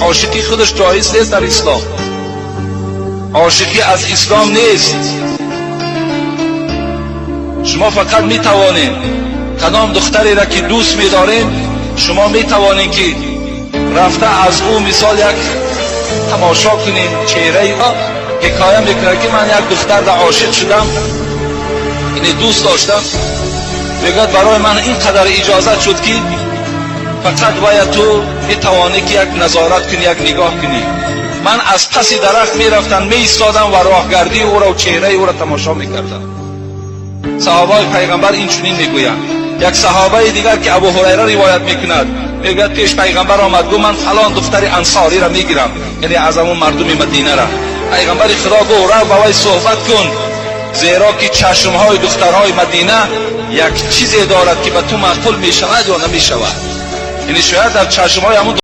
Ошиқӣ худаш ҷоиз нест дар ислом. Ошиқӣ аз ислом нест. Шумо фақат метавонед кадом духтареро ки дӯст медоред, шумо метавонед ки рафта аз ӯ мисол як тамошо кунед чеҳраи ӯ. Ҳикоя мекунад, ки ман як духтарда ошиқ шудам, яъне дӯст доштам. Мегӯяд, барои ман ин қадар иҷозат шуд, ки фақат бояд ту метавонӣ ки як назорат кунӣ, як нигоҳ кунӣ. Ман аз паси дарахт мерафтам, меистодам ва роҳгардии ӯро, чеҳраи ӯро тамошо мекардам. Саҳобаи пайғамбар ин чунин мегӯянд. Як саҳобаи дигар, ки Абу Ҳурайра ривоят мекунад, мегӯяд, пеш пайғамбар омад, гуфт: «Ман фалон духтари ансориро мегирам», яъне аз ҳамон мардуми Мадинара. Пайғамбари Худо гуфт: «Рав, ба вай суҳбат кун, зеро ки чашмҳои духтарҳои Мадина як чизе дорад, ки ба ту маъқул мешавад ё намешавад». Яъне шояд дар чашмҳои ҳамон